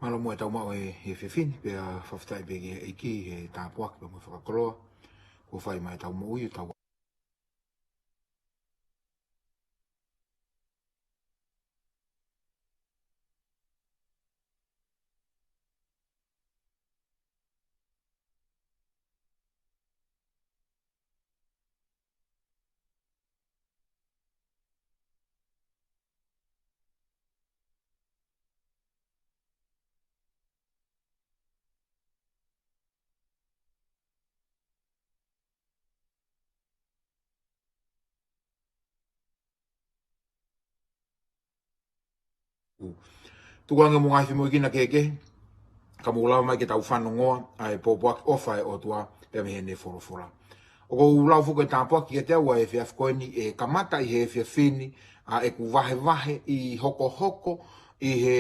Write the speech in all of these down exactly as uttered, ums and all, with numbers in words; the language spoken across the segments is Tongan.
Mālō muʻa ʻetau maʻu e, e efiafi ni, pea fakafetaʻi pē ki he ʻEiki he tāpuaki pea mo e fakakoloa kuo fai maʻa ʻetau moʻui, ʻetau Tukuange mo e ngaahi femoʻuekina kehekehe, ka mou lava mai ke tau fanongoa ʻa e pōpoaki ʻofa ʻa e ʻOtua pea mei heʻene folofola. ʻOku ou lau foki e tāpuaki kiate au ʻa e efiafi ko eni, ʻe kamata ʻi he efiafi ni ʻa ʻeku vahevahe ʻi hokohoko ʻi he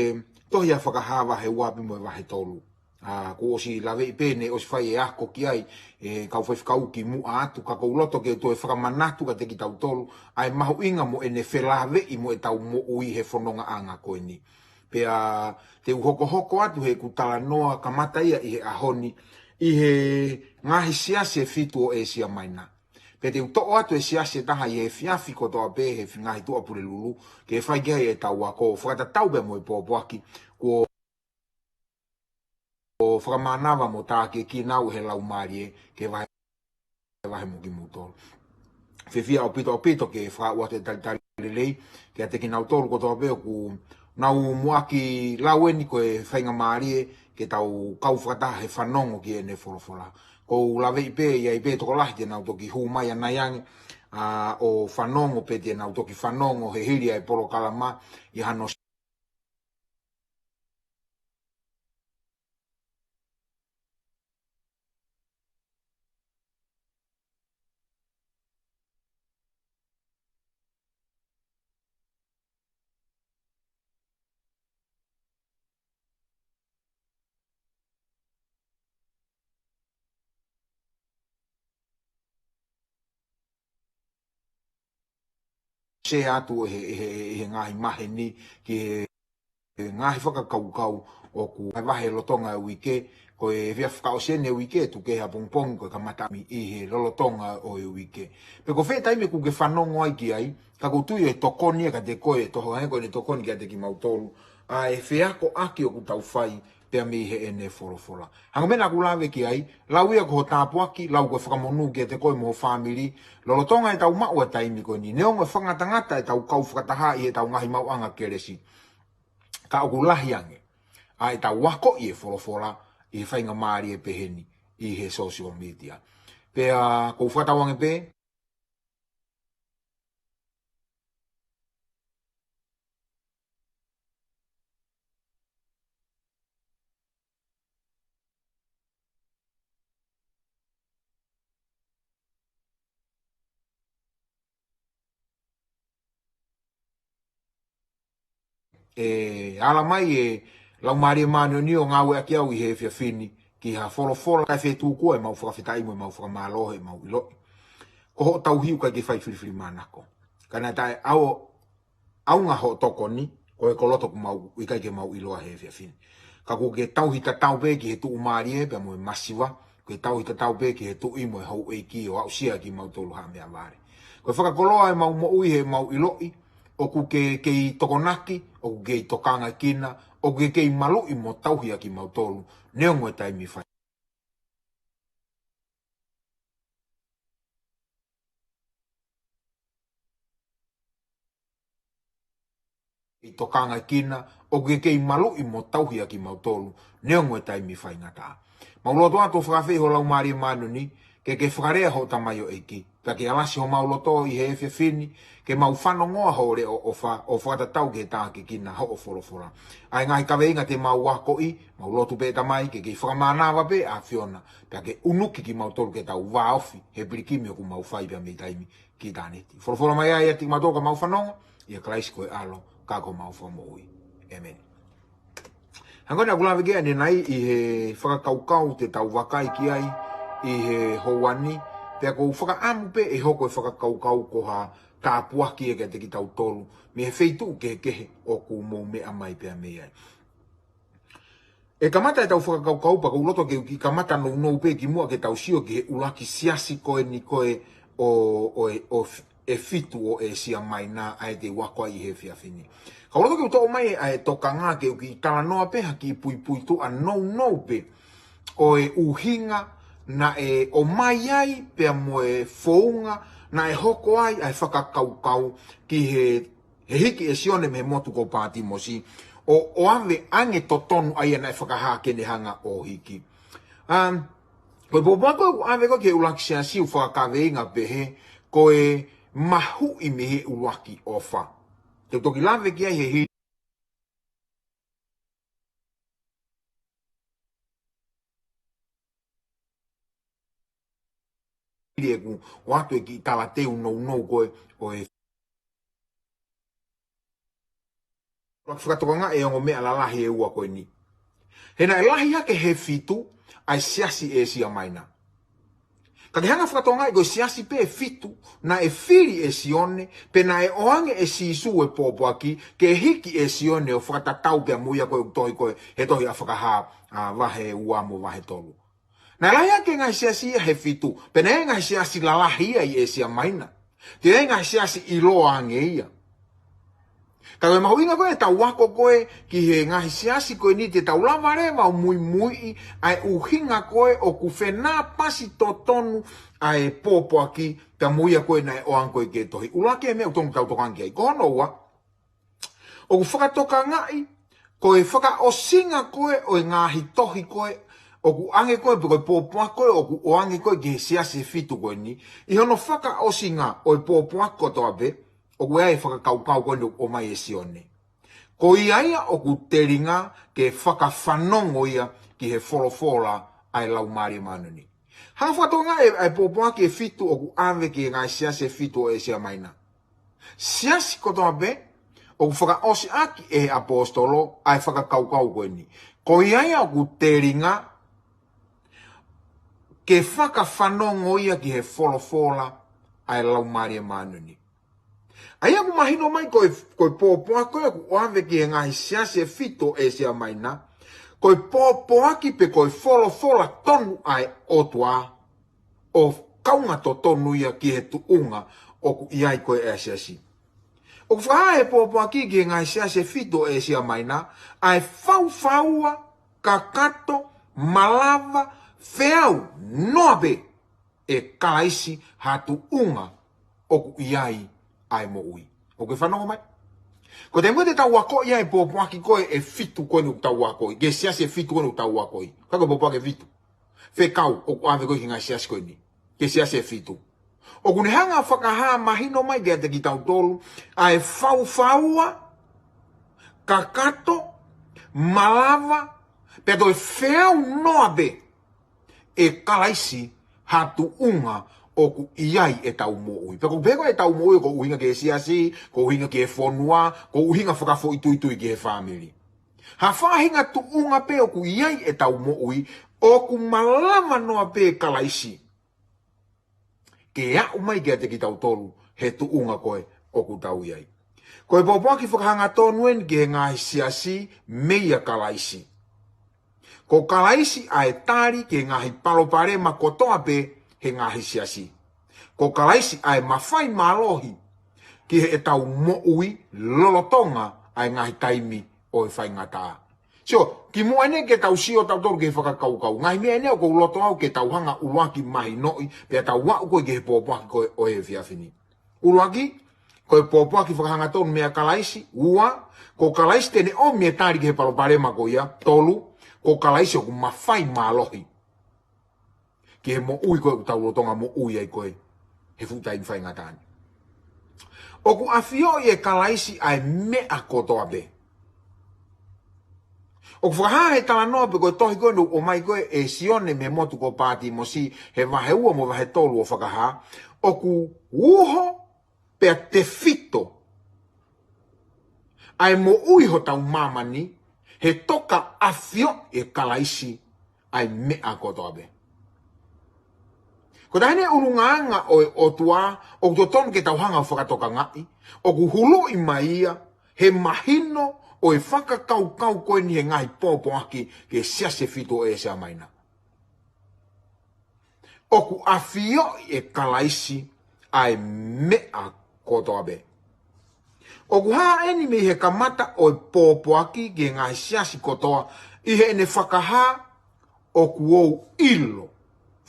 tohi ʻa Fakahā vahe ua pea mo e vahe tolu. ʻA, kuo ʻosi laveʻi pē, ne ʻosi fai e ako ki ai e kau faifekau kimuʻa atu, ka ʻoku ou loto ke toe fakamanatu kiate kitautolu ʻa e mahuʻinga mo ʻene felāveʻi mo ʻetau moʻui he fonongaʻanga ko eni. Pea te u hokohoko atu heʻeku talanoa kamata ia ʻi he ʻaho ni ʻi he ngaahi siasi ʻe fitu ʻo ʻĒsia Maina. Pea te u toʻo atu e siasi ʻe taha ʻi he efiafi kotoa pē he fi-, ngaahi Tuʻapulelulu ke fai ki ai ʻetau ako fakatatau pea mo e pōpoaki kuo ʻo fakamānava mo tākiekina au ʻe he Laumālie ke vahe, vahe mo kimoutolu. Fiefia ʻaupito ʻaupito ke fakaʻau atu e talitali lelei kiate kinautolu kotoa pē ʻoku nau muʻaki lau eni, ko e faingamālie ke tau kau fakataha he fanongo ki heʻene folofola. ʻOku ou laveʻi pē, ʻe ʻi ai pē tokolahi te nau toki hū mai ʻanai ange, ʻa, ʻo fanongo, pe te nau toki fanongo he hili ʻa e polokalama ʻi hano share atu ʻe he, ʻe he, ʻe he ngaahi maheni ki he, he ngaahi fakakaukau ʻoku vahevahe lolotonga e uike, ko e efiafi fakaʻosi eni e uike, tuku kehe ʻapongipongi ko e kamata ʻaho ni ʻi he lolotonga ʻo e uike. Pe ko fē taimi ʻoku ke fanongo ai ki ai, ka ʻoku ou tui ʻe tokoni ia kiate koe, ʻe tohoakoʻi ʻene tokoni kiate kimautolu ʻa e feakoʻaki ʻoku tau fai pea mei heʻene folofola. Hangē ko e meʻa naʻa ku lave ki ai, lau ia ko ho tāpuaki, lau ko e fakamonū kiate koe mo ho fāmili, lolotonga ʻetau maʻu ʻa e taimi ko eni, neongo e fakangatangata ʻetau kau fakataha ʻi heʻetau ngaahi maʻuʻanga kelesi, ka ʻoku lahi ange ʻa ʻetau akoʻi e folofola ʻi he faingamālie pehē ni ʻi he social media. Pea ʻoku ou fakatauange pē ʻe ala mai e Laumālie Māʻoniʻoni ʻo ngāueʻaki au ʻi he efiafi ni ki ha folofola kae fetuku ai ʻemau fakafetaʻi mo ʻemau fakamālō heʻemau ʻiloʻi ko hoʻo tauhi ʻoku ʻikai ke fai filifilimānako. Ka naʻe taʻeʻau-, ʻaonga hoʻo tokoni, ko e koloto ʻoku mau, ʻikai ke mau ʻiloa he efiafi ni. Ka ʻoku ke tauhi tatau pē ki he tuʻumālie pea mo e masiva, ʻoku ke tauhi tatau pē ki he tuʻi mo e houʻeiki ʻo aʻusia kimautolu ha meʻavale. Ko e fakakoloa ʻemau moʻui heʻemau ʻiloʻi ʻoku ke kei tokonaki, ʻoku ke kei tokangakina, ʻoku ke kei maluʻi mo tauhi ʻa kimautolu, neongo e taimi fai kei tokangakina, ʻoku ke kei maluʻi mo tauhi ʻa kimautolu, neongo e taimi faingataʻa. Mau lotu atu ʻo fakaafeʻi ho Laumālie Māʻoniʻoni ke ke fakalea hoʻo tamaioʻeiki, pea ke alasi homau loto ʻi he efiafi ni, ke mau fanongoa hoʻo leʻo ʻofa, ʻo fakatatau ki he tākiekina hoʻo folofola. ʻA e ngaahi kaveinga te mau akoʻi, mau lotu pē Tamai, ke kei fakamānava pē ʻa e ʻAfiona, pea ke ʻunuki kimautolu ke tau vāofi he pilikimi ʻoku mau fai pea mei taimi ki ʻitāniti. Folofola mai ā ʻiate kimautolu ka mau fanongo, ʻia Kalaisi ko e ʻAlo, ka ko homau Fakamoʻui. ʻĒmeni. Hangē ko ia naʻa ku lave ki ai ʻanenai ʻi he fakakaukau te tau vakai ki ai ʻi he houa ni, pea ʻoku ou fakaʻamu pē ʻe hoko e fakakaukau ko ha tāpuaki ia kiate kitautolu mei he feituʻu kehekehe ʻoku mou meʻa mai pea mei ai. ʻE kamata ʻetau fakakaukau pea ʻoku ou loto ke u kiʻi kamata nounou pē kimuʻa ke tau sio ki he ʻuluaki siasi ko eni ko ē ʻo, ʻo, ʻo, ʻe fitu ʻo ʻĒsia Maina ʻa ia te u ako ai he efiafi ni. Ka ʻoku ou loto ke u toʻo mai ʻa e tokanga ke u kiʻi talanoa pē ha kiʻi puipuituʻa nounou pē ʻo e ʻuhinga naʻe ʻomai ai pea mo e founga naʻe hoko ai ʻa e fakakaukau ki he he hiki ʻe Sione mei he motu ko Pātimosi, ʻo, ʻo ʻave ange totonu ʻa ia naʻe fakahā ke ne hanga ʻo hiki. Um, ko e pōpoaki ko ē ʻoku ʻave ko ē ki he ʻuluaki siasi ʻoku fakakaveinga pehē, ko e mahuʻi mei he ʻuluaki ʻofa. Te u toki lave ki ai he hili ʻeku ʻoatu e kiʻi talateu nounou ko ē ʻo e ʻuluaki fakatokangaʻi e ongo meʻa lalahi ʻe ua ko eni. He naʻe lahi hake he fitu ʻa e siasi ʻĒsia Maina. Ka ke hanga fakatokangaʻi ko e siasi pē ʻe fitu naʻe fili ʻe Sione, pe naʻe ʻoange ʻe Sīsū e pōpoaki ke hiki ʻe Sione ʻo fakatatau pea mo ia ko ē ʻoku tohi ko ē he tohi ʻa Fakahā, ʻa, vahe ua mo vahe tolu. Naʻe lahi hake e ngaahi siasi ia he fitu, pea naʻe ngaahi siasi lalahi ia ʻi ʻĒsia Maina. Te ngaahi siasi ʻiloa ange ia. Ka ko e mahuʻinga ko ē ʻetau ako ko ē ki he ngaahi siasi ko eni te tau lava leva ʻo muimuiʻi ʻa e ʻuhinga ko ē ʻoku fenāpasi totonu ʻa e pōpoaki pea mo ia ko ē naʻe ʻoange ko ē ke tohi. ʻUluaki e meʻa ʻoku totonu ke tau tokanga ki ai. Ko hono ua, ʻoku fakatokangaʻi, ko e fakaʻosinga ko ē ʻo e ngaahi tohi ko ē, ʻoku ʻange ko ē, pe ko e pōpoaki ko ē, ʻoku ʻoange ko ē ki he siasi ʻe fitu ko eni, ʻi hono fakaʻosinga ʻo e pōpoaki kotoa pē, ʻoku ʻi ai e fakakaukau ko eni ʻoku ʻomai ʻe Sione. Ko ia ia ʻoku telinga ke fakafanongo ia ki he folofola ʻa e Laumālie Māʻoniʻoni. Hanga fakatokangaʻi ʻa e pōpoaki ʻe fitu ʻoku ʻave ki he ngaahi siasi ʻe fitu ʻo ʻĒsia Maina. Siasi kotoa pē, ʻoku fakaʻosi ʻaki ʻe he ʻaposetolo ʻa e fakakaukau ko eni. Ko ia ia ʻoku telinga ke fakafanongo ia ki he folofola ʻa e Laumālie Māʻoniʻoni. ʻA ia ʻoku mahino mai ko e, ko e pōpoaki ko ē ʻoku ʻave ki he ngaahi siasi ʻe fitu ʻo ʻĒsia Maina, ko e pōpoaki pe ko e folofola tonu ʻa e ʻOtua, ʻo kaunga totonu ia ki he tuʻunga ʻoku ʻi ai ko ē ʻa e siasi. ʻOku fakahā he pōpoaki ki he ngaahi siasi ʻe fitu ʻo ʻĒsia Maina, ʻa e faufaua, kakato, malava, feau noa pē ʻe Kalaisi ha tuʻunga ʻoku ʻi ai ʻa e moʻui. ʻOku ke fanongo mai? Ko e taimi ko ē te tau akoʻi ai e pōpoaki ko ē ʻe fitu ko eni ʻoku tau akoʻi, ki he siasi ʻe fitu ko eni ʻoku tau akoʻi. Ka ko e pōpoaki ʻe fitu. Fekau ʻoku ʻave ko ē ki he ngaahi siasi ko eni. Ki he siasi ʻe fitu. ʻOku ne hanga fakahā mahino mai kiate kitautolu, ʻa e faufaua, kakato, malava, pea toe feau noa pē ʻe Kalaisi ha tuʻunga ʻoku ʻi ai ʻetau moʻui. Pea ko e pehē ko ē ʻetau moʻui ʻoku ʻuhinga ki he siasi, ʻoku ʻuhinga ki he fonua, ʻoku ʻuhinga fakafoʻituitui ki he fāmili. Ha faʻahinga tuʻunga pē ʻoku ʻi ai ʻetau moʻui, ʻoku malava noa pē ʻe Kalaisi ke aʻu mai kiate kitautolu he tuʻunga ko ē ʻoku tau ʻi ai. Ko e pōpoaki fakahangatonu eni ki he ngaahi siasi meia Kalaisi. Ko Kalaisi ʻa e tali ki he ngaahi palopalema kotoa pē he ngaahi siasi. Ko Kalaisi ʻa e mafai mālohi ki heʻetau moʻui lolotonga ʻa e ngaahi taimi ʻo e faingataʻa. Sio, kimuʻa eni ke tau sio tautolu ki he fakakaukau. Ngaahi meʻa eni ʻoku ou loto au ke tau hanga ʻuluaki mahinoʻi, pea tau aʻu ko ē ki he pōpoaki ko ē ʻo e efiafi ni. ʻUluaki, ko e pōpoaki fakahangatonu meia Kalaisi. Ua, ko Kalaisi te ne ʻomi e tali ki he palopalema ko ia. Tolu, ko Kalaisi ʻoku mafai mālohi ki he moʻui ko ē ʻoku tau lolotonga moʻui ai ko ē he fuʻu taimi faingataʻa ni. ʻOku ʻafioʻi ʻe Kalaisi ʻa e meʻa kotoa pē. ʻOku fakahā he talanoa pe ko e tohi ko ē naʻe ʻomai ko ē ʻe Sione mei he motu ko Pātimosi, he vahe ua mo e vahe tolu ʻo Fakahā, ʻoku uho pea tefito ʻa e moʻui hotau māmani, he toka ʻafioʻi ʻe Kalaisi ʻa e meʻa kotoa pē. Ko e taha eni e ʻulungaanga ʻo e ʻOtua ʻoku totonu ke tau hanga ʻo fakatokangaʻi, ʻoku huluʻi mai ia he mahino ʻo e fakakaukau ko eni he ngaahi pōpoaki ki he siasi ʻe fitu ʻo ʻĒsia Maina. ʻOku ʻafioʻi ʻe Kalaisi ʻa e meʻa kotoa pē. ʻOku hā eni mei he kamata ʻo e pōpoaki ki he ngaahi siasi kotoa ʻi heʻene fakahā ʻoku ou ʻilo.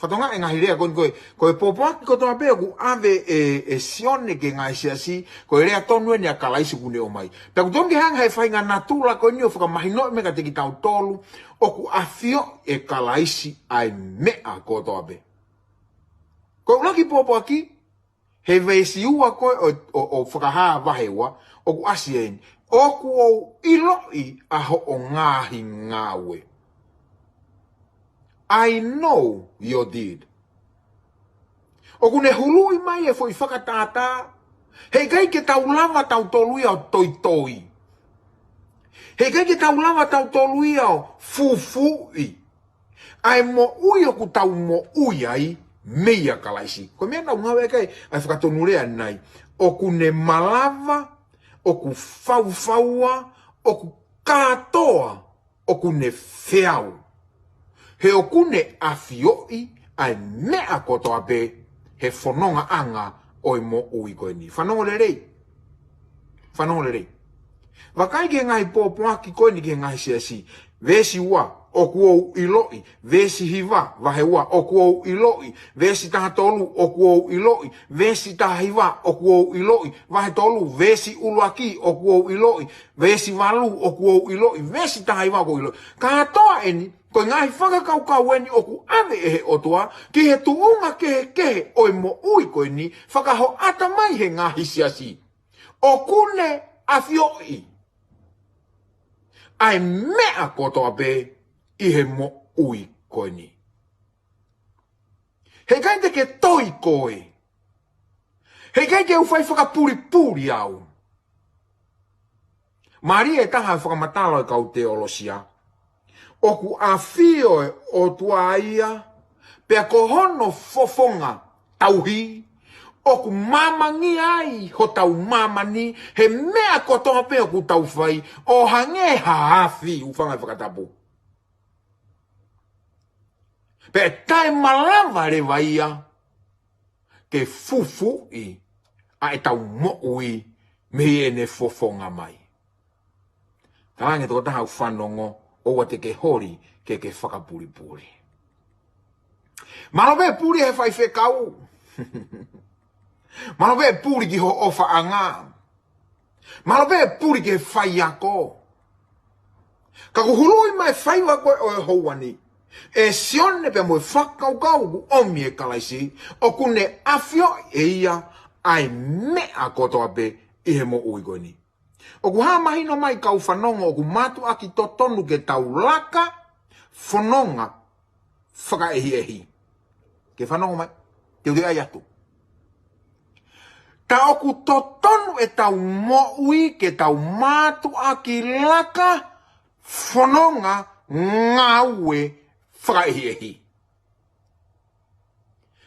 Fatongia e ngaahi lea ko eni ko e, ko e pōpoaki kotoa pē ʻoku ʻave ʻe, ʻe Sione ki he ngaahi siasi, ko e lea tonu eni ʻa Kalaisi ʻoku ne ʻomai. Pea ʻoku tonu ke hanga he faʻahinga natula ko eni ʻo fakamahinoʻi mai kiate kitautolu, ʻoku ʻafioʻi ʻe Kalaisi ʻa e meʻa kotoa pē. Ko e ʻuluaki pōpoaki, he veesi ua ko ē ʻo, ʻo, ʻo Fakahā vahe ua, ʻoku ʻasi eni. ʻOku ou ʻiloʻi ʻa hoʻo ngaahi ngāue. I know your deed. ʻOku ne huluʻi mai e foʻi fakatātā. Heʻikai ke tau lava tautolu ia ʻo toitoi. Heʻikai ke tau lava tautolu ia ʻo fufuuʻi ʻa e moʻui ʻoku tau moʻui ai meia Kalaisi. Ko e meʻa naʻa ku ngāueʻaki ai ʻa e fakatonulea ʻanenai. ʻOku ne malava, ʻoku faufaua, ʻoku kātoa, ʻoku ne feau. He ʻoku ne ʻafioʻi ʻa e meʻa kotoa pē he fonongaʻanga ʻo e moʻui ko eni. Fanongo lelei. Fanongo lelei. Vakai ki he ngaahi pōpoaki ko eni ki he ngaahi siasi. Veesi ua, ʻoku ou ʻiloʻi. Veesi hiva, vahe ua, ʻoku ou ʻiloʻi. Veesi taha tolu, ʻoku ou ʻiloʻi. Veesi taha hiva, ʻoku ou ʻiloʻi. Vahe tolu, veesi ʻuluaki, ʻoku ou ʻiloʻi. Veesi valu, ʻoku ou ʻiloʻi. Veesi taha hiva, ʻoku ou ʻiloʻi. Kātoa eni, ko e ngaahi fakakaukau eni ʻoku ʻave ʻe he ʻOtua ki he tuʻunga kehekehe ʻo e moʻui ko eni, fakahoʻata mai he ngaahi siasi. ʻOku ne ʻafioʻi ʻa e meʻa kotoa pē ʻi he moʻui ko eni. Heʻikai te ke toi koe. Heʻikai ke u fai fakapulipuli au. Mālie e taha fakamatala ʻo e kau teolosia. ʻOku ʻafio e ʻOtua ia, pea ko hono fofonga tauhi, ʻoku māmangia ai hotau māmani, he meʻa kotoa pē ʻoku tau fai, ʻo hangē ha afi, ʻoku fanga fakatapu. Pea ʻe taʻemalava leva ia ke fufuuʻi ʻa ʻetau moʻui mei heʻene fofonga mai. Talaange tokotaha ʻoku fanongo, ʻoua te ke holi ke ke fakapulipuli. Mālō pē puli he faifekau. Mālō pē puli ki ho ʻofaʻanga. Mālō pē puli ki he faiako. Ka ʻoku huluʻi mai e faiva ko ē ʻo e houa ni ʻe Sione pea mo e fakakaukau ʻoku ʻomi ʻe Kalaisi, ʻoku ne ʻafioʻi ʻe ia ʻa e meʻa kotoa pē ʻi he moʻui ko eni. ʻOku hā mahino mai kau fanongo ʻoku mātuʻaki totonu ke tau laka fononga fakaʻehiʻehi. Ke fanongo mai, te u toe ʻai atu. Tā ʻoku totonu ʻetau moʻui ke tau mātuʻaki laka fononga ngāue fakaʻehiʻehi.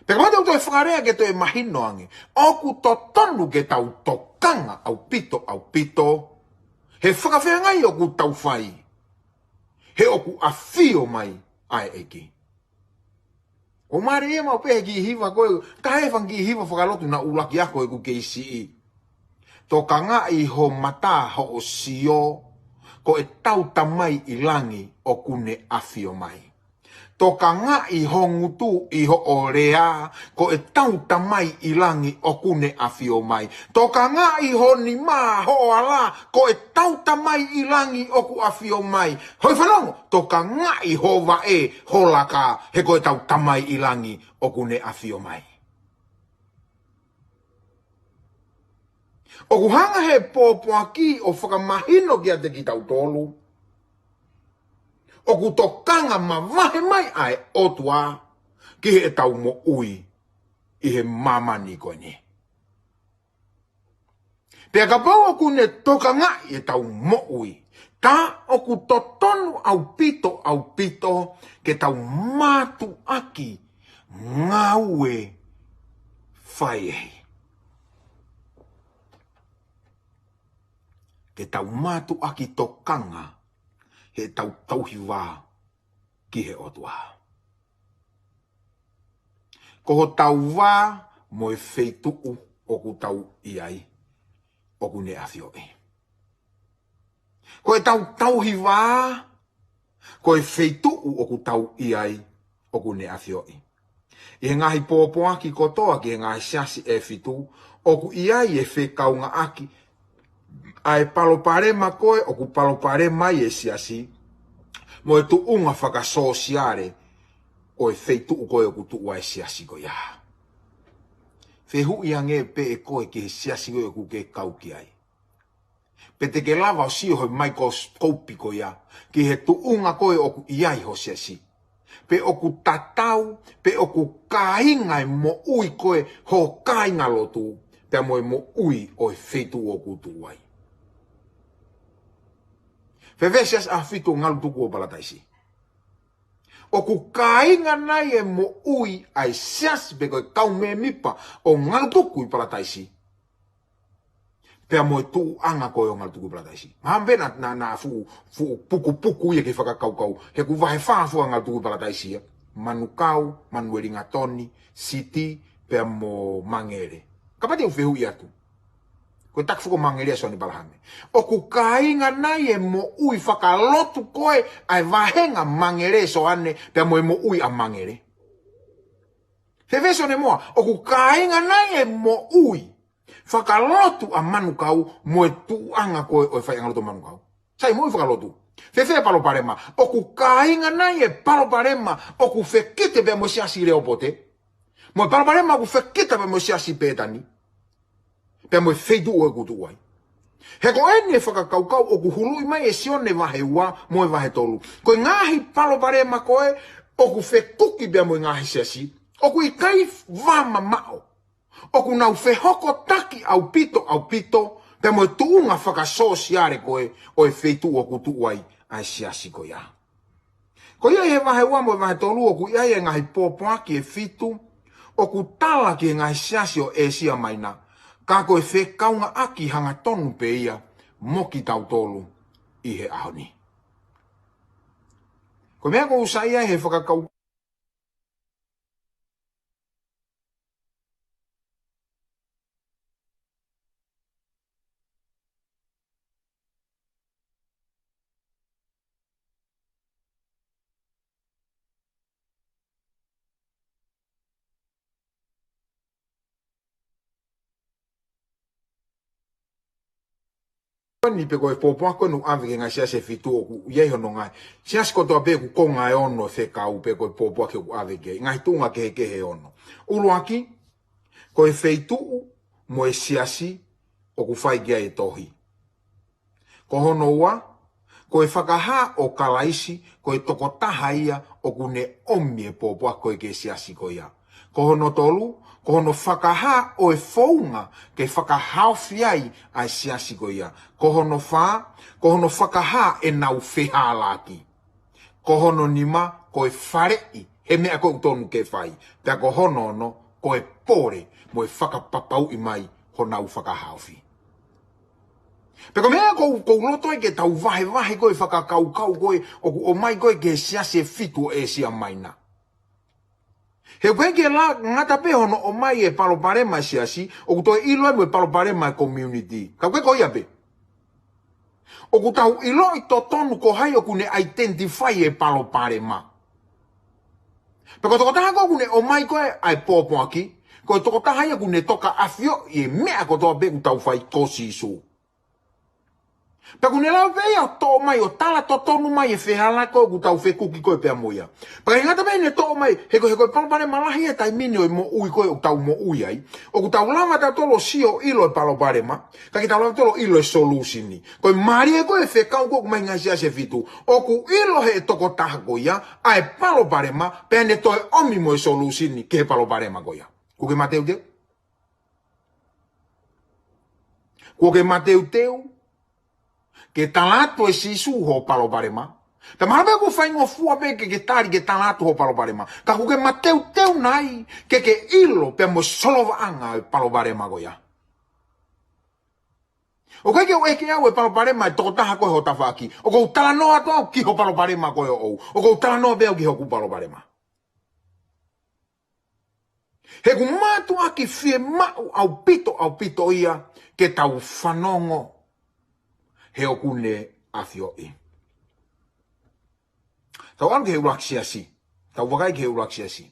Pea ka mate ʻoku toe fakalea ke toe mahino ange. ʻOku totonu ke tau tokanga ʻaupito, ʻaupito he fakafeangai ʻoku tau fai. He ʻoku ʻafio mai ʻa e ʻEiki. ʻOku mālie ia maʻu pē he kiʻi hiva ko ē, ka he fanga kiʻi hiva fakalotu naʻa ku ʻuluaki ako ʻeku kei siʻi. Tokangaʻi ho mata hoʻo sio, ko ʻetau Tamai ʻi langi ʻoku ne ʻafio mai. Tokangaʻi ho ngutu ʻi hoʻo lea, ko ʻetau Tamai ʻi langi ʻoku ne ʻafio mai. Tokangaʻi ho nima hoʻo ala, ko ʻetau Tamai ʻi langi ʻoku ʻafio mai. Hoi fanongo, tokangaʻi ho vaʻe, ho laka, he ko ʻetau Tamai ʻi langi ʻoku ne ʻafio mai. ʻOku hanga he pōpoaki ʻo fakamahino kiate kitautolu ʻoku tokanga mavahe mai ʻa e ʻOtua ki heʻetau moʻui ʻi he māmani ko eni. Pea kapau ʻoku ne tokangaʻi ʻetau moʻui, tā ʻoku totonu ʻaupito, ʻaupito ke tau mātuʻaki ngāue fakaʻehiʻehi. ke tau mātuʻaki tokanga heʻetau tauhi vā ki he ʻOtua. Ko hotau vā mo e feituʻu ʻoku tau ʻi ai ʻoku ne ʻafioʻi. Ko ʻetau tauhi vā, ko e feituʻu ʻoku tau ʻi ai ʻoku ne ʻafioʻi. ʻI he ngaahi pōpoaki kotoa ki he ngaahi siasi ʻe fitu, ʻoku ʻi ai e fekaungāʻaki ʻa e palopalema ko ē ʻoku palopalema ai e siasi, mo e tuʻunga fakasōsiale ʻo e feituʻu ko ē ʻoku tuʻu ai e siasi ko ia. Fehuʻi ange pē ʻe koe ki he siasi ko ē ʻoku ke kau ki ai. Pe te ke lava ʻo sio he microscope ko ia ki he tuʻunga ko ē ʻoku ʻi ai ho siasi. Pe ʻoku tatau, pe ʻoku kāinga e moʻui ko ē ho kāingalotu, pea mo e moʻui ʻo e feituʻu ʻoku tuʻu ai. Fēfē siasi ʻa fitu ʻo Ngalutuku ʻo Palataisi? ʻOku kāinga nai e moʻui ʻa e siasi pe ko e kau mēmipa ʻo Ngalutuku ʻi Palataisi, pea mo e tuʻuʻanga ko ē ʻo Ngalutuku ʻi Palataisi? Mahalo pē naʻa, naʻa, naʻa fuʻu, fuʻu pukupuku ia ki he fakakaukau, he ʻoku vahe fā fua Ngalutuku ʻi Palataisi ia: Manukau, Manuelingatoni, Siti, pea mo Mangele. Kapau te u fehuʻi atu, ko e taki fuko Mangele ʻa Sione Palahame, ʻoku kāinga nai e moʻui fakalotu ko ē ʻa e vāhenga Mangele Soane pea mo e moʻui ʻa Mangele? Fēfē Sione Moa? ʻOku kāinga nai e moʻui fakalotu ʻa Manukau mo e tuʻuʻanga ko ē ʻo e faiʻangalotu ʻo Manukau? Sai, moʻui fakalotu. Fēfē palopalema? ʻOku kāinga nai e palopalema ʻoku fekite pea mo e siasi Leopote, mo e palopalema ʻoku fekite pea mo e siasi Pētani, pea mo e feituʻu ʻoku tuʻu ai? He ko eni e fakakaukau ʻoku huluʻi mai ʻe Sione vahe ua mo e vahe tolu. Ko e ngaahi palopalema ko ē ʻoku fekuki pea mo e ngaahi siasi, ʻoku ʻikai vā mamaʻo. ʻOku nau fehokotaki ʻaupito, ʻaupito pea mo e tuʻunga fakasōsiale ko ē ʻo e feituʻu ʻoku tuʻu ai ʻa e siasi ko ia. Ko ia ʻi he vahe ua mo e vahe tolu ʻoku ʻi ai e ngaahi pōpoaki ʻe fitu ʻoku tala ki he ngaahi siasi ʻo ʻĒsia Maina, ka ko e fekaungāʻaki hangatonu pē ia mo kitautolu ʻi he ʻaho ni. Ko e meʻa ʻoku ou saiʻia ai he fakakau Ko eni pē ko e pōpoaki ko ē naʻe ʻave ki he ngaahi siasi ʻe fitu ʻoku ʻi ai hono ngaahi siasi kotoa pē ʻoku konga ʻe ono e fekau pe ko e pōpoaki ʻoku ʻave ki ai, ngaahi tuʻunga kehekehe ʻe ono. ʻUluaki, ko e feituʻu mo e siasi ʻoku fai ki ai e tohi. Ko hono ua, ko e fakahā ʻo Kalaisi ko e tokotaha ia ʻoku ne ʻomi e pōpoaki ko ē ki he siasi ko ia. Ko hono tolu, ko hono fakahā ʻo e founga ke fakahaofi ai ʻa e siasi ko ia. Ko hono fā, ko hono fakahā ʻenau fehālaaki. Ko hono nima, ko e faleʻi he meʻa ko ē ʻoku tonu ke fai. Pea ko hono ono, ko e pole mo e fakapapauʻi mai honau fakahaofi. Pea ko e meʻa ʻoku ou, ʻoku ou loto ai ke tau vahevahe ko ē fakakaukau ko ē ʻoku ʻomai ko ē ki he siasi ʻe fitu ʻo ʻĒsia Maina. He ʻoku ʻikai ke ngata pē hono ʻomai e palopalema e siasi, ʻoku toe ʻilo ai mo e palopalema e community. Ka ʻoku ʻikai ko ia pē. ʻOku tau ʻiloʻi totonu ko hai ʻoku ne identify e palopalema. Pea ko e tokotaha ko ē ʻoku ne ʻomai ko ē ʻa e pōpoaki, ko e tokotaha ia ʻoku ne toka ʻafioʻi e meʻa kotoa pē ʻoku tau fai, ko Sīsū. Pea ʻoku ne lava pē ia ʻo toʻo mai ʻo tala totonu mai e fehālaaki ko ē ʻoku tau fekuki ko ē pea mo ia. Pea ʻikai ngata pē ʻene toʻo mai, he ko e, he ko e palopalema lahi he taimi ni ʻo e moʻui ko ē ʻoku tau moʻui ai. ʻOku tau lava tautolu ʻo sio ʻilo e palopalema, ka ʻikai ke tau lava tautolu ʻo ʻilo e solution. Ko e mālie ko ē e fekau ko ē ʻoku ʻomai he ngaahi siasi ʻe fitu. ʻOku ʻilo ʻe he tokotaha ko ia ʻa e palopalema, pea ne toe ʻomi mo e solution ki he palopalema ko ia. Kuo ke mateuteu? Kuo ke mateuteu ke tala atu ʻe Sīsū hoʻo palopalema? Pea mahalo pē ʻoku faingofua pē ke ke tali ke tala atu hoʻo palopalema. Ka kuo ke mateuteu nai ke ke ʻilo pea mo e solovaʻanga e palopalema ko ia? ʻOku ʻikai ke u ʻeke au e palopalema e tokotaha ko ē ho tafaʻaki. ʻOku ou talanoa atu au ki ho palopalema ko ē ʻoʻou. ʻOku ou talanoa pē au ki hoku palopalema. He ʻoku mātuʻaki fiemaʻu ʻaupito, ʻaupito ia ke tau fanongo he ʻoku ne ʻafioʻi. Tau ʻalu ki he ʻuluaki siasi. Tau vakai ki he ʻuluaki siasi.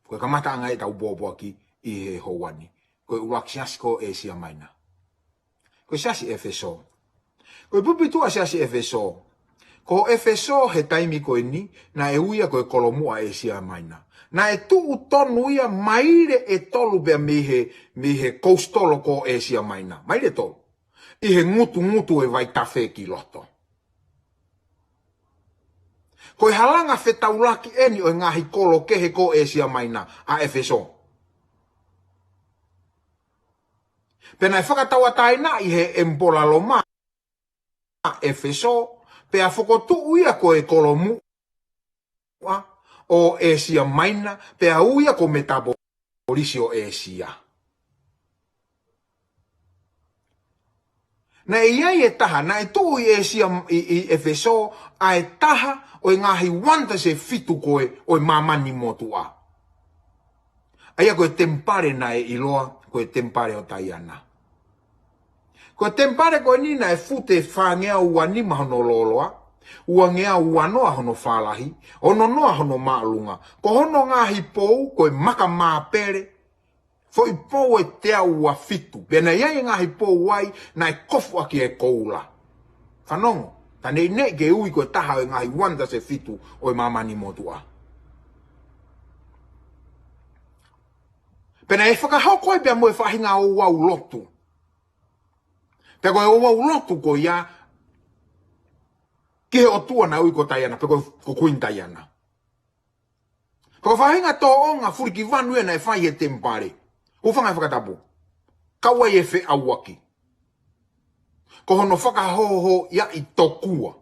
Ko e kamataʻanga ʻetau pōpoaki ʻi he houa ni. Ko e ʻuluaki siasi ko ʻĒsia Maina. Ko e siasi ʻEfesō. Ko e puputuʻu ʻa e siasi ʻEfesō. Ko ʻEfesō he taimi ko eni, naʻe ui ia ko e kolomuʻa ʻĒsia Maina. Naʻe tuʻu tonu ia maile ʻe tolu pea mei he, mei he kositolo ko ʻĒsia Maina. Maile ʻe tolu. ʻI he ngutungutu e vaitafe ki loto. Ko e halanga fetaulaki eni ʻo e ngaahi kolo kehe ko ʻĒsia Maina, ʻa ʻEfesō. Pea naʻe fakatauʻatāinaʻi he ʻEmipola Loma ʻa ʻEfesō, pea fokotuʻu ia ko e kolomuʻa ʻo ʻĒsia Maina, pea ui ia ko Metapo- polisi ʻo ʻĒsia. Naʻe ʻi ai e taha, naʻe tuʻu ʻi ʻĒsia, ʻi, ʻi ʻEfesō, ʻa e taha ʻo e ngaahi wonders ʻe fitu ko ē ʻo e māmani motuʻa. ʻA ia ko e temipale naʻe ʻiloa ko e temipale ʻo Taiana. Ko e temipale ko eni naʻe fute fāngeau ua nima hono lōloa, uangeau ua noa hono fālahi, ono noa hono māʻolunga. Ko hono ngaahi pou ko e maka māpele, foʻi pou ʻe teau ua fitu. Pea naʻe ʻi ai e ngaahi pou ai naʻe kofu ʻaki e koula. Fanongo, tā neʻineʻi ke ui ko e taha ʻo e ngaahi wonders ʻe fitu ʻo e māmani motuʻa. Pea naʻe fakahoko ai pea mo e faʻahinga ouau lotu. Pea ko e ouau lotu ko ia ki he ʻotua naʻe ui ko Taiana, pe ko, ko Kuini Taiana. Pea ko e faʻahinga tōʻonga fulikivanu ia naʻe fai he temipale. Hūfanga he fakatapu. Kau ai e feʻauaki. Ko hono fakahōhōʻia ʻi tokua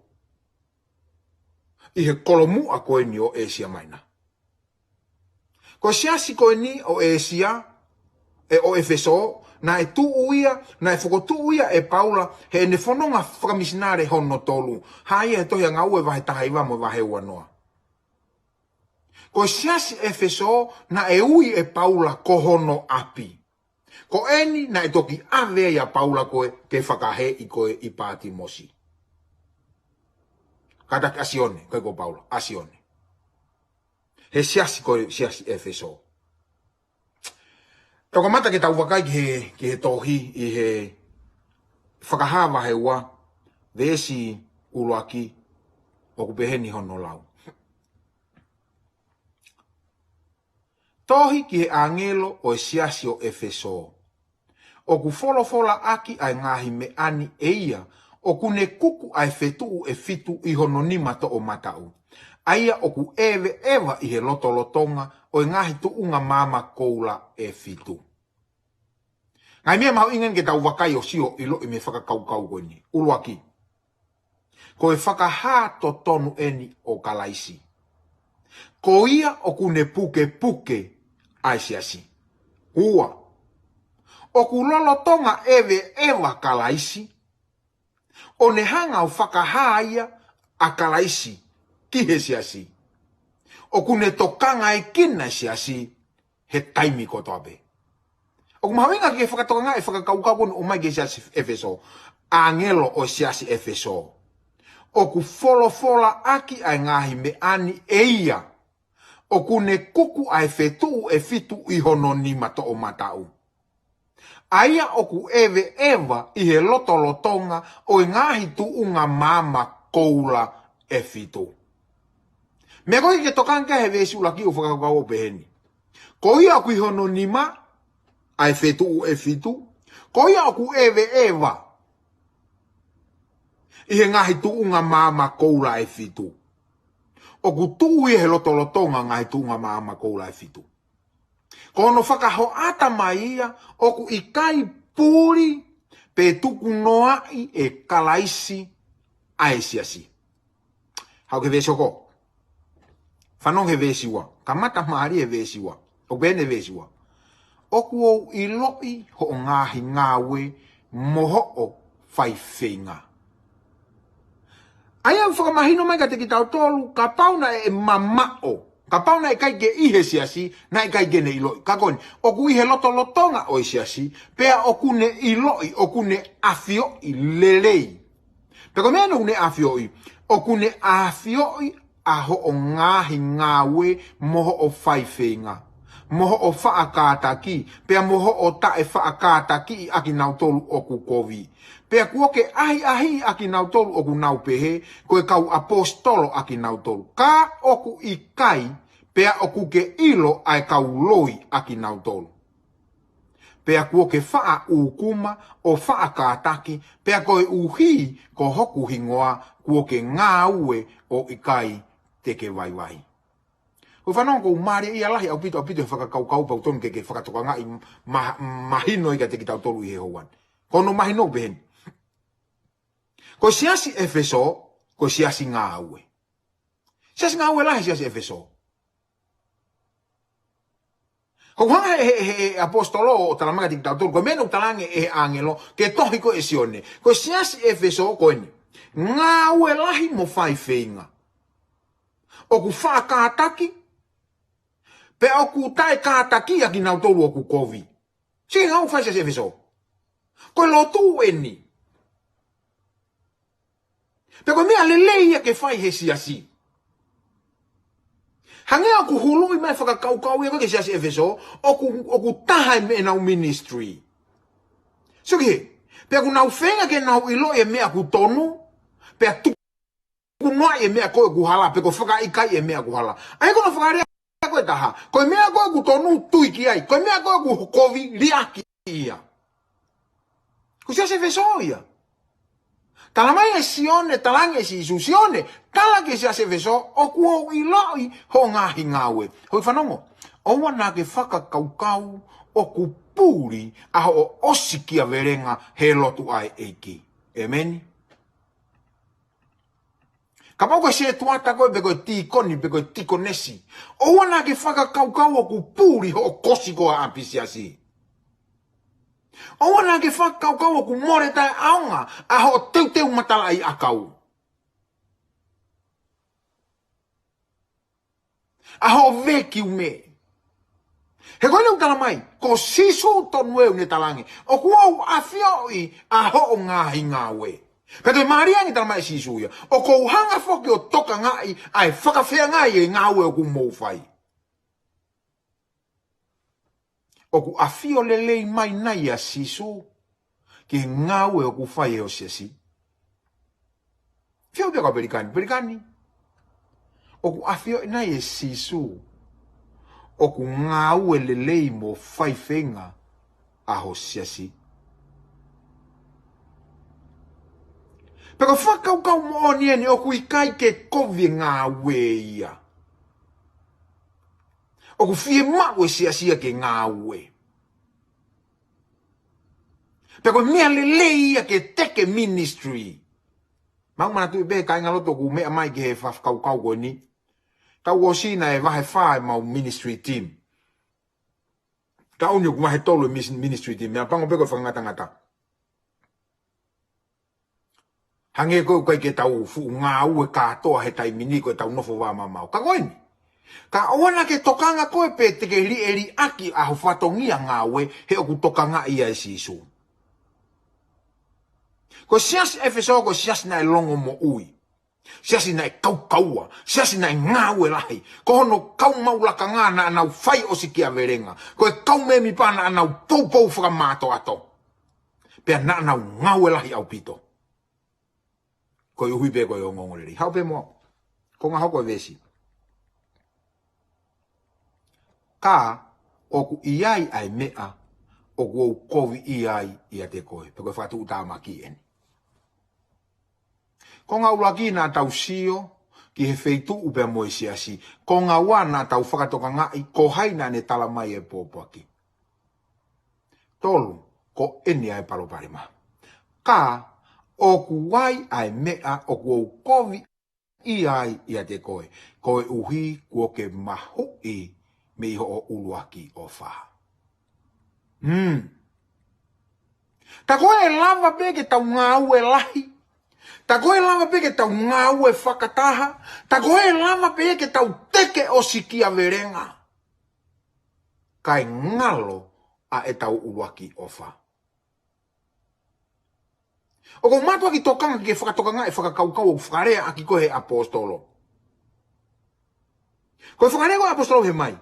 ʻi he kolomuʻa ko eni ʻo ʻĒsia Maina. Ko e siasi ko eni ʻo ʻĒsia, ʻe ʻo ʻEfesō, naʻe tuʻu ia, naʻe fokotuʻu ia ʻe Paula, heʻene fononga fakamisinale hono tolu. Hā ia he tohi ʻa Ngāue vahe taha hiva mo e vahe ua noa. Ko e siasi ʻEfesō, naʻe ui ʻe Paula ko hono ʻapi. Ko eni naʻe toki ʻave ai ʻa Paula ko ē ke fakahēʻi ko ē ʻi Pātimosi. Kātaki ʻa Sione, ʻikai ko Paula, ʻa Sione. He siasi ko e siasi ʻEfesō. Tau kamata ke tau vakai ki he, ki he tohi ʻi he Fakahā vahe ua, veesi ʻuluaki, ʻoku peheni hono lau. Tohi ki he ʻāngelo ʻo e siasi ʻo ʻEfesō. ʻOku folofolaʻaki ʻa e ngaahi meʻa ni ʻe ia, ʻoku ne kuku ʻa e fetuʻu ʻe fitu ʻi hono nima toʻomataʻu. ʻA ia ʻoku ʻeveʻeva ʻi he lotolotonga ʻo e ngaahi tuʻunga maama koula ʻe fitu. Ngaahi meʻa mahuʻinga eni ke tau vakai ʻo sio ʻiloʻi mei he fakakaukau ko eni. ʻUluaki. Ko e fakahā totonu eni ʻo Kalaisi. Ko ia ʻoku ne pukepuke ʻa e siasi. Ua. ʻOku lolotonga ʻeveʻeva Kalaisi, ʻo ne hanga ʻo fakahā ia ʻa Kalaisi ki he siasi. ʻOku ne tokangaekina e siasi he taimi kotoa pē. ʻOku mahuʻinga ke fakatokangaʻi e fakakaukau ko eni ʻomai ki he siasi ʻEfesō. ʻĀngelo ʻo e siasi ʻEfesō. ʻOku folofolaʻaki ʻa e ngaahi meʻa ni ʻe ia. ʻOku ne kuku ʻa e fetuʻu ʻe fitu ʻi hono nima toʻomataʻu. ʻA ia ʻoku ʻeveʻeva ʻi he lotolotonga ʻo e ngaahi tuʻunga maama koula ʻe fitu. Meʻa ko ē ke tokanga ki ai he veesi ʻuluaki ʻoku fakakaukau ʻo peheni. Ko ia ʻoku ʻi hono nima ʻa e fetuʻu ʻe fitu. Ko ia ʻoku ʻeveʻeva ʻi he ngaahi tuʻunga maama koula ʻe fitu. ʻOku tuʻu ia he lotolotonga ngaahi tuʻunga maama koula ʻe fitu. Ko hono fakahoʻata mai ia ʻoku ʻikai puli pe tukunoaʻi ʻe Kalaisi ʻa e siasi. Haʻu ki he veesi hoko. Fanongo he veesi ua. Kamata mālie he veesi ua. ʻOku peheni he veesi ua. ʻOku ou ʻiloʻi hoʻo ngaahi ngāue mo hoʻo faifeinga. ʻA ia ʻoku fakamahino mai kiate kitautolu, kapau naʻe mamaʻo, kapau naʻe ʻikai ke ʻi he siasi, naʻe ʻikai ke ne ʻiloʻi. Ka ko eni, ʻoku ʻi he lotolotonga ʻo e siasi, pea ʻoku ne ʻiloʻi, ʻoku ne ʻafioʻi lelei. Pea ko e meʻa ʻoku ne ʻafioʻi, ʻoku ne ʻafioʻi ʻa hoʻo ngaahi ngāue mo hoʻo faifeinga, mo hoʻo faʻa kātaki, pea mo hoʻo taʻe faʻa kātakiʻi ʻakinautolu ʻoku kovi. Pea kuo ke ʻahiʻahiʻi ʻakinautolu ʻoku nau pehē, ko e kau ʻaposetolo ʻakinautolu. Ka ʻoku ʻikai, pea ʻoku ke ʻilo ʻa e kau loi ʻakinautolu. Pea kuo ke faʻa ʻūkuma ʻo faʻa kātaki, pea koeʻuhi ko hoku hingoa kuo ke ngāue ʻo ʻikai te ke vaivai. Ko e fanongo, ʻoku mālie ia lahi ʻaupito, ʻaupito e fakakaukau pea ʻoku totonu ke, ke fakatokangaʻi ma-, mahino ia kiate kitautolu ʻi he houa ni. Ko hono mahino pehē ni. Ko e siasi ʻEfesō, ko e siasi ngāue. Siasi ngāue lahi siasi ʻEfesō. Ko e hanga he, he, he, he ʻaposetolo ʻo talamai kiate kitautolu, ko e meʻa naʻe talaange ʻe he ʻāngelo ki he tohi ko ē ʻa Sione. Ko e siasi ʻEfesō ko eni. Ngāue lahi mo faifeinga. ʻOku faʻa kātaki, pea ʻoku taʻe kātaki ʻakinautolu ʻoku kovi. Sio ki he ngāue ʻoku fai siasi ʻEfesō. Ko e lotu eni. Pea ko e meʻa lelei ia ke fai he siasi. Hangē ʻoku huluʻi mai fakakaukau ia ko ē ki he siasi ʻEfesō, ʻoku, ʻoku taha e meʻa ʻenau ministry. Sio ki he. Pea ʻoku nau feinga ke nau ʻiloʻi e meʻa ʻoku tonu, pea tuku noaʻi e meʻa ko ē ʻoku hala, pe ko e fakaʻikaiʻi e meʻa ʻoku hala. ʻA ia ko hono fakalea ko ē ʻe taha, ko e meʻa ko ē ʻoku tonu tui ki ai, ko e meʻa ko ē ʻoku kovi liʻaki ia. Ko e siasi ʻEfesō ia. Talamai ʻe Sione, talaange ʻe Sīsū, Sione, tala ki he siasi ʻEfesō, ʻoku ou ʻiloʻi hoʻo ngaahi ngāue. Hoi fanongo, ʻoua naʻa ke fakakaukau ʻoku puli ʻa hoʻo ʻosikiavelenga he lotu ʻa e ʻEiki. ʻĒmeni. Kapau ko e setuata koe pe ko e tīkoni pe ko e tīkonesi, ʻoua naʻa ke fakakaukau ʻoku puli hoʻo kosi ko ē ʻa e ʻapisiasi. ʻOua naʻa ke fakakaukau ʻoku mole taʻeʻaonga ʻa hoʻo teuteu matalaʻiʻakau, ʻa hoʻo vekiume. He ko eni ʻoku talamai, ko Sīsū tonu ʻoku ne talaange, ʻoku ou ʻafioʻi ʻa hoʻo ngaahi ngāue. Pea toe mālie ange talamai ʻe Sīsū ia, ʻoku ou hanga foki ʻo tokangaʻi ʻa e fakafeangai e ngāue ʻoku mou fai. ʻOku ʻafio lelei mai nai ʻa Sīsū ki he ngāue ʻoku fai ʻe ho siasi? Fiu pē ko e pelikani, pelikani. ʻOku ʻafioʻi nai ʻe Sīsū ʻoku ngāue lelei mo faifeinga ʻa ho siasi? Pe ko e fakakaukau moʻoni eni ʻoku ʻikai ke kovi e ngāue ia. ʻOku fiemaʻu e siasi ia ke ngāue. Pea ko e meʻa lelei ia ke teke ministry. Mau manatuʻi pē kāinga lotu ʻoku meʻa mai ki he fakakaukau ko eni. Taʻu ʻosi naʻe vahe fā ʻemau ministry team. Taʻu ni ʻoku vahe tolu e mis-, ministry team. Meʻapango pē ko e fakangatangata. Hangē ko ē ʻoku ʻikai ke tau fuʻu ngāue kātoa he taimi ni, ko e tau nofo vāmamao. Ka ko eni. Ka ʻoua naʻa ke tokanga koe pe te ke liʻeliʻaki ʻa ho fatongia ngāue he ʻoku tokangaʻi ia ʻe Sīsū. Ko e siasi ʻEfesō, ko e siasi naʻe longomoʻui. Siasi naʻe kaukaua, siasi naʻe ngāue lahi. Ko hono kau maʻu lakanga naʻa nau fai ʻosikiavelenga. Ko e kau mēmipa naʻa nau poupou fakamātoato. Pea naʻa nau ngāue lahi ʻaupito. Koeʻuhi pē ko e ongoongolelei. Haʻu pē mo au. Ko e ngaahi hoko e veesi. Ka ʻoku ʻi ai ʻa e meʻa ʻoku ou koviʻia ai ʻiate koe. Pe ko e fakatuʻutāmaki eni. Konga ʻuluaki naʻa tau sio ki he feituʻu pea mo e siasi. Konga ua naʻa tau fakatokangaʻi ko hai naʻa ne talamai e pōpoaki. Tolu, ko eni ʻa e palopalema. Ka ʻoku ʻi ai ʻa e meʻa ʻoku ou koviʻia ai ʻiate koe, koeʻuhi kuo ke mahuʻi mei hoʻo ʻuluaki ʻofa. Hmm. Ta ko e lava pē ke tau ngāue lahi. Ta ko e lava pē ke tau ngāue fakataha. Ta ko e lava pē ke tau teke ʻo sikia velenga. Kae ngalo ʻa ʻetau ʻuluaki ʻofa. ʻOku ou mātuʻaki tokanga ke fakatokangaʻi e fakakaukau ʻoku fakalea ʻaki ko e he ʻaposetolo. Ko e fakalea ko e ʻaposetolo he mai.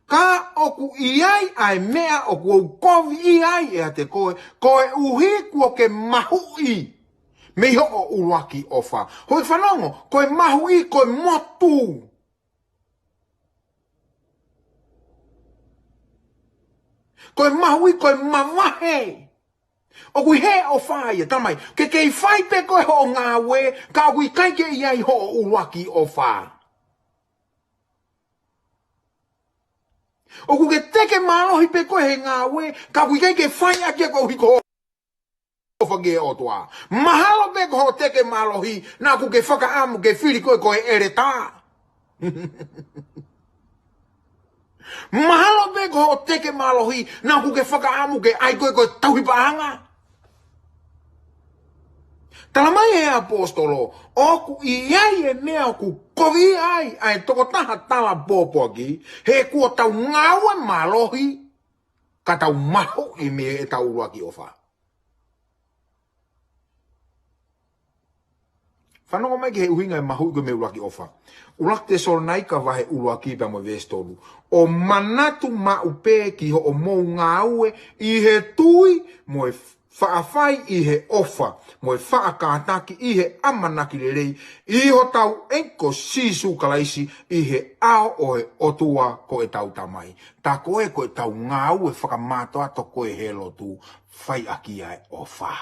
Ka ʻoku ʻi ai ʻa e meʻa ʻoku ou kovi ai ʻiate koe, koeʻuhi kuo ke mahuʻi mei hoʻo ʻuluaki ʻofa. Hoi fanongo, ko e mahuʻi, ko e motu. Ko e mahuʻi, ko e mavahe. ʻOku ʻi he ʻofa ia, talamai. Ke kei fai pē koe hoʻo ngāue, ka ʻoku ʻikai ke ʻi ai hoʻo ʻuluaki ʻofa. ʻOku ke teke mālohi pē koe he ngāue, ka ʻoku ʻikai ke fai ʻaki ia koeʻuhi ko hoʻo ʻofa ki he ʻOtua. Mahalo pē ko hoʻo teke mālohi, naʻa ʻoku ke fakaʻamu ke fili koe ko e ʻeletā. Mahalo pē ko hoʻo teke mālohi, naʻa ʻoku ke fakaʻamu ke ʻai koe ko e tauhi paʻanga. Talamai ʻe he ʻaposetolo, ʻoku ʻi ai e meʻa ʻoku kovi ai ʻa e tokotaha tala pōpoaki, he kuo tau ngāue mālohi, ka tau mahuʻi mei heʻetau ʻuluaki ʻofa. Fanongo mai ki he ʻuhinga e mahuʻi ko e mei he ʻuluaki ʻofa. ʻUluaki Tesalonaika vahe ʻuluaki pea mo e veesi tolu. ʻO manatu maʻu pē ki hoʻomou ngāue ʻi he tui mo e faʻa fai ʻi he ʻofa, mo e faʻa kātaki ʻi he ʻamanaki lelei, ʻi hotau ʻEiki ko Sīsū Kalaisi, ʻi he ʻao ʻo e ʻOtua ko ʻetau Tamai. Tā ko ē ko ʻetau ngāue fakamātoato ko ē he lotu, fai ʻaki ia e ʻofa.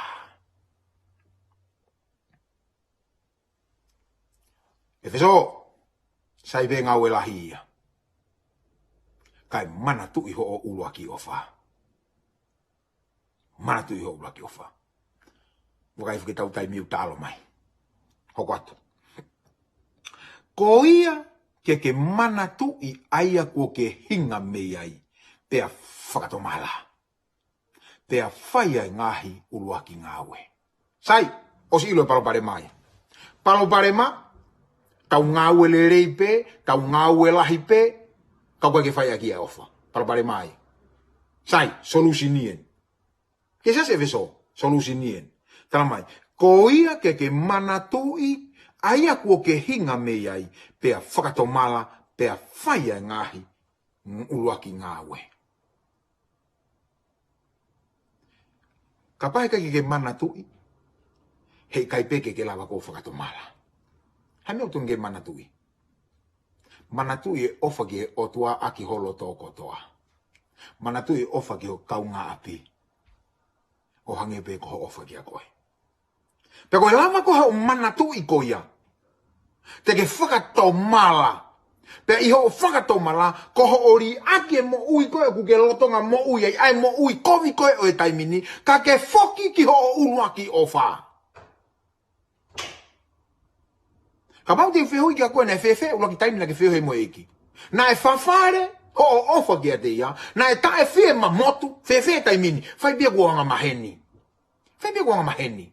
ʻEfesō, sai pē ngāue lahi ia. Kae manatuʻi hoʻo ʻuluaki ʻofa. Manatuʻi hoʻo ʻuluaki ʻofa. Vakai fuke tau taimi ʻoku ta ʻalu mai. Hoko atu. Ko ia ke ke manatuʻi ʻa ia kuo ke hinga mei ai. Pea fakatomala. Pea fai ʻa e ngaahi ʻuluaki ngāue. Sai, ʻosi ʻilo e palopalema ia. Palopalema, tau ngāue lelei pē, tau ngāue lahi pē, ka ʻoku ʻikai ke fai ʻaki ia e ʻofa. Palopalema ia. Sai, solution eni. Ke sasi ʻEfesō, solution eni. Talamai, ko ia ke ke manatuʻi, ʻa ia kuo ke hinga mei ai, pea fakatomala, pea fai ʻa e ngaahi ʻuluaki ngāue. Kapau he ʻikai ke ke manatuʻi, heʻikai pē ke ke lava ʻo fakatomala. Hā e meʻa ʻoku totonu ke manatuʻi? Manatuʻi e ʻofa ki he ʻOtua ʻaki ho loto kotoa. Manatuʻi e ʻofa ki ho kaungāʻapi. ʻO hangē pē ko hoʻo ʻofa kiate koe. Pea ko e lava ko ē hoʻo manatuʻi ko ia, te ke fakatomala. Pea ʻi hoʻo fakatomala, ko hoʻo liʻaki e moʻui ko ē ʻoku ke lolotonga moʻui ai, ʻa e moʻui kovi ko ē ʻo e taimi ni, ka ke foki ki hoʻo ʻuluaki ʻofa. Kapau te u fehuʻi kiate koe naʻe fēfē e ʻuluaki taimi naʻa ke feohi ai mo e ʻEiki. Naʻe fafale hoʻo ʻofa kiate ia, naʻe taʻefiemamotu, fēfē e taimi ni, fai pē ia kuo angamaheni. Fai pē ia kuo angamaheni.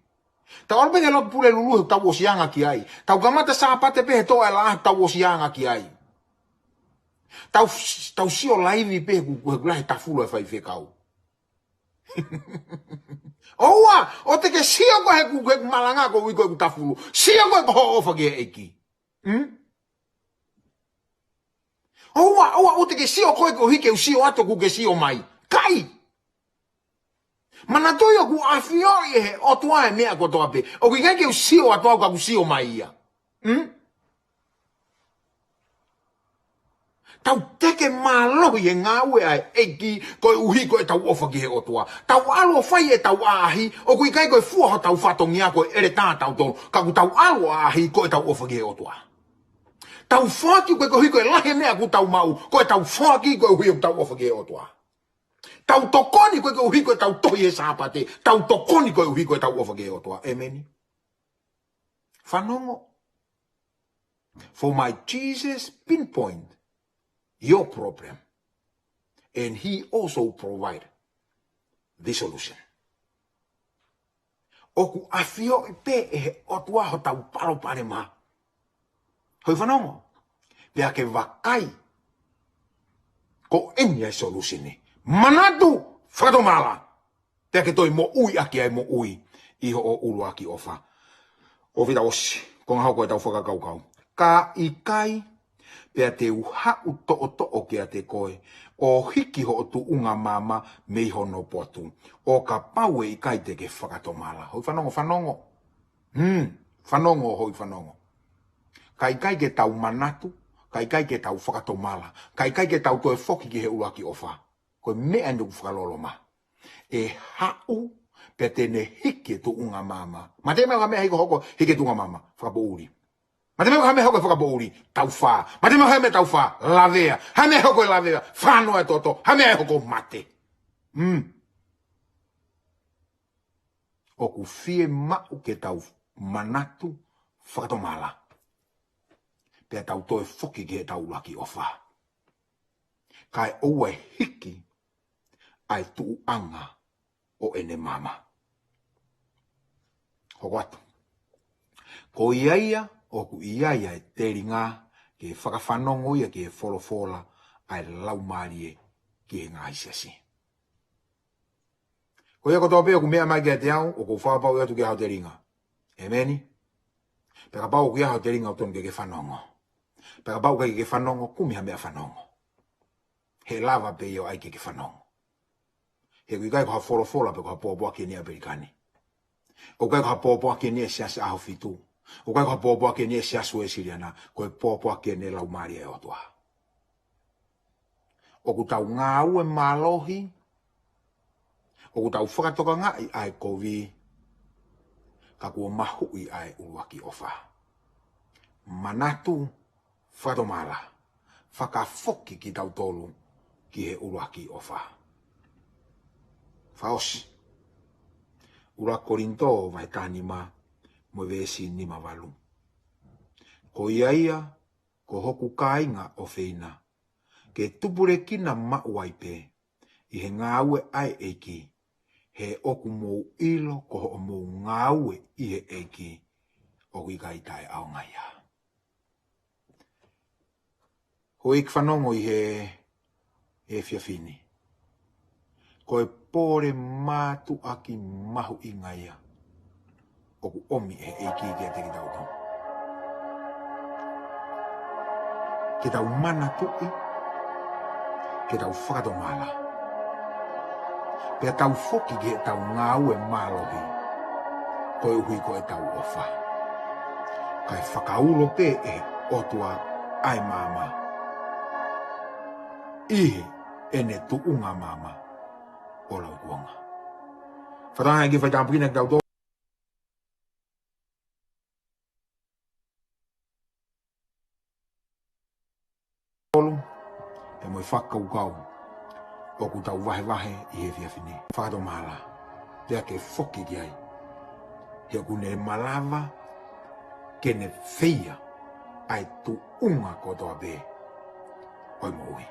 Tau ʻalu pē ki he lotu Pulelulu he tau ʻosi anga ki ai. Tau kamata Sāpate pē he toʻo e laʻā he tau ʻosi anga ki ai. Tau, tau sio laivi pē he kuo, kuo lahi e tafulu e faifekau. ʻOua, ʻoua te ke sio koe he kuo, he kuo malanga koeʻuhi ko ʻeku tafulu. Sio koe ko hoʻo ʻofa ki he ʻEiki. Hmm? ʻOua, ʻoua, ʻoua te ke sio koe koeʻuhi ke u sio atu kuo ke sio mai. ʻIkai. Manatuʻi ʻoku ʻafioʻi ʻe he ʻOtua e meʻa kotoa pē. ʻOku ʻikai ke u sio atu au ka ʻoku sio mai ia. Hmm? Tau teke mālohi e ngāue ʻa e ʻEiki koeʻuhi ko ʻetau ʻofa ki he ʻOtua. Tau ʻalu ʻo fai ʻetau ʻaʻahi, ʻoku ʻikai ko e fua hotau fatongia ko e ʻeletā tautolu, ka ʻoku tau ʻalu ʻo ʻaʻahi ko ʻetau ʻofa ki he ʻOtua. Tau foaki koeʻuhi ko e lahi e meʻa ʻoku tau maʻu, ko ʻetau foaki koeʻuhi ʻoku tau ʻofa ki he ʻOtua. Tau tokoni koeʻuhi ko ʻetau tohi he Sāpate, tau tokoni koeʻuhi ko ʻetau ʻofa ki he ʻOtua. ʻĒmeni. Fanongo. For my Jesus pinpoint your problem. And he also provide the solution. ʻoku ʻafioʻi pē ʻe he ʻOtua hotau palopalema. Hoʻi fanongo. Pea ke vakai ko eni ʻa e solusini. Manatu, fakatomala. Pea ke toe moʻui ʻaki ʻa e moʻui ʻi hoʻo ʻuluaki ʻofa. ʻOfa ʻosi, ko e ngaahi hoko ʻetau fakakaukau. Ka ʻikai, pea te u haʻu toʻotoʻo kiate koe, ʻo hiki hoʻo tuʻunga maama mei hono potu, ʻo kapau ʻe ʻikai te ke fakatomala. Hoʻi fanongo, fanongo. Hmm, fanongo, hoʻi fanongo. Ka ʻikai ke tau manatu, ka ʻikai ke tau fakatomala, ka ʻikai ke tau toe foki ki he ʻuluaki ʻofa. Ko e meʻa eni ʻoku fakaloloma. ʻE haʻu, pea te ne hiki e tuʻunga maama. Mate mai ha meʻa hiko hoko, hiki e tuʻunga maama. Fakapoʻuli. Mate mai ha meʻa hoko fakapoʻuli. Tau fā. Mate mai ha meʻa tau fā. Lavea. Ha meʻa hoko e lavea. Fānoa e toto. Ha meʻa hoko mate. Hmm. ʻOku fiemaʻu ke tau manatu fakatomala. Pea tau toe foki ki heʻetau ʻuluaki ʻofa. Kae ʻoua ʻe hiki ʻa e tuʻuʻanga ʻo ʻene maama. Hoko atu. Ko ia ia, ʻoku ʻi ai ʻa e telinga, ke fakafanongo ia ki he folofola ʻa e Laumālie ki he ngaahi siasi. Ko ia kotoa pē ʻoku meʻa mai kiate au, ʻoku ou fakapapauʻi atu ke ʻi ai ho telinga. ʻEmeni. Pea kapau ʻoku ʻi ai ho telinga ʻoku totonu ke ke fanongo. Pea kapau ʻoku ʻikai ke ke fanongo, kumi ha meʻa fanongo. He lava pē ia ʻo ʻai ke ke fanongo. He ʻoku ʻikai ko ha folofola pe ko ha pōpoaki eni ʻa e ʻApelika ni. ʻOku ʻikai ko ha pōpoaki eni ʻa e Siasi ʻAho Fitu. ʻOku ʻikai ko ha pōpoaki eni ʻa e Siasi Uēsiliana. Ko e pōpoaki eni ʻa e Laumālie ʻo e ʻOtua. ʻOku tau ngāue mālohi, ʻoku tau fakatokangaʻi ʻa e kovi, ka kuo mahuʻi ʻa e ʻuluaki ʻofa. Manatu, fakatomala, fakafoki kitautolu ki he ʻuluaki ʻofa. Fakaʻosi. ʻUluaki Kolinitō vahe taha nima mo e veesi nima valu. Ko ia ia, ko hoku kāinga ʻofeina, ke tupulekina maʻu ai pē ʻi he ngāue ʻa e ʻEiki, he ʻoku mou ʻilo ko hoʻomou ngāue ʻi he ʻEiki ʻoku ʻikai taʻeʻaonga ia. Houʻeiki fanongo ʻi he efiafi ni. Ko e pole mātuʻaki mahuʻinga ia ʻoku ʻomi ʻe he ʻEiki kiate kitautolu. Ke tau manatuʻi, ke tau fakatomala. Pea tau foki ki heʻetau ngāue mālohi, koeʻuhi ko ʻetau ʻofa. Kae fakaulo pē ʻe he ʻOtua ʻa e maama ʻi heʻene tuʻunga maama ʻo lauikuonga. Fakataha ki he faitāpuekina kitautolu. Pea mo e fakakaukau ʻoku tau vahevahe ʻi he efiafi ni. Fakatomala, pea ke foki ki ai. He ʻoku ne malava ke ne feia ʻa e tuʻunga kotoa pē ʻo e moʻui.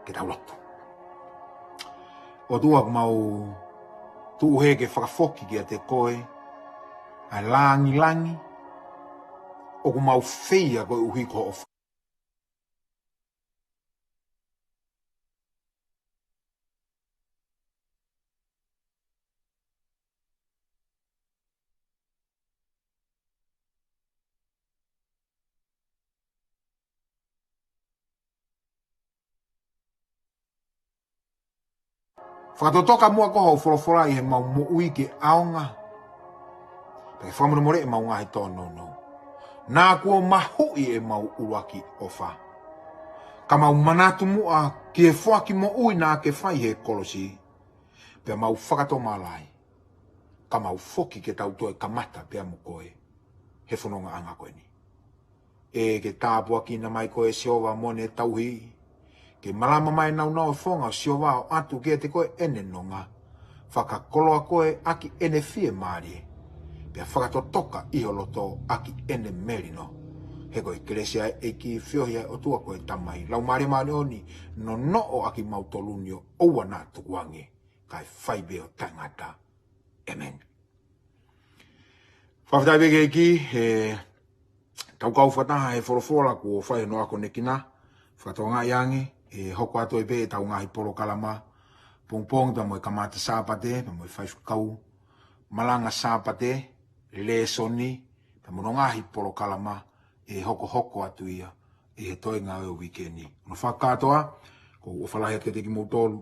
Ke tau lotu. ʻOtua, ʻoku mau tuʻu hē ke fakafoki kiate koe ʻa e langilangi ʻoku mau feia koeʻuhi ko hoʻo Fakatotoka muʻa ko hoʻo folofola ʻi heʻemau moʻui ke ʻaonga. Pea ke fakamolemoleʻi ʻemau ngaahi tōnounou. Naʻa kuo mahuʻi ʻemau ʻuluaki ʻofa. Ka mau manatu muʻa ki he foaki moʻui naʻa ke fai he kolosi. Pea mau fakatomala ai. Ka mau foki ke tau toe kamata pea mo koe he fonongaʻanga ko eni. ʻE ke tāpuekina mai koe Sihova mo ne tauhi. Ke malama mai naunau e fofonga ʻo Sihova ʻo ʻoatu kiate koe ʻene nonga. Fakakoloa koe ʻaki ʻene fiemālie. Pea fakatotoka ʻi ho loto ʻaki ʻene melino. He ko e kelesi ʻa e ʻEiki, feohi ʻa e ʻOtua ko e Tamai, Laumālie Māʻoniʻoni, nonoʻo ʻaki kimautolu ni ʻo ʻoua naʻa tukuange, kae fai pē ʻo taʻengata. ʻEmeni. Fakafetaʻi ki he ʻEiki, he tau kau fakataha he folofola kuo fai hono akonekina. Fakatokangaʻi ange, ʻe hoko atu ai pē ʻetau ngaahi polokalama pongipongi pea mo e kamata Sāpate, pea mo e faifekau malanga Sāpate, lēsoni, pea mo hono ngaahi polokalama ʻe hokohoko atu ia ʻi he toenga ʻo e uike ni. Hono fakakātoa, ʻoku ou ʻofa lahi atu kiate kimoutolu,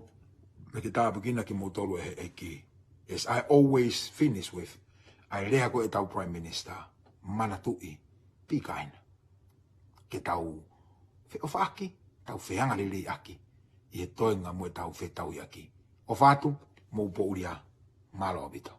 mo ke tāpuekina kimoutolu ʻe he ʻEiki. As I always finish with, ʻa e lea ko ē ʻetau Prime Minister, manatuʻi, be kind. Ke tau feʻofaʻaki, tau feangaleleiʻaki ʻi he toenga mo ʻetau fetauhiʻaki. ʻOfa atu, mou poʻuli ā, mālō ʻaupito.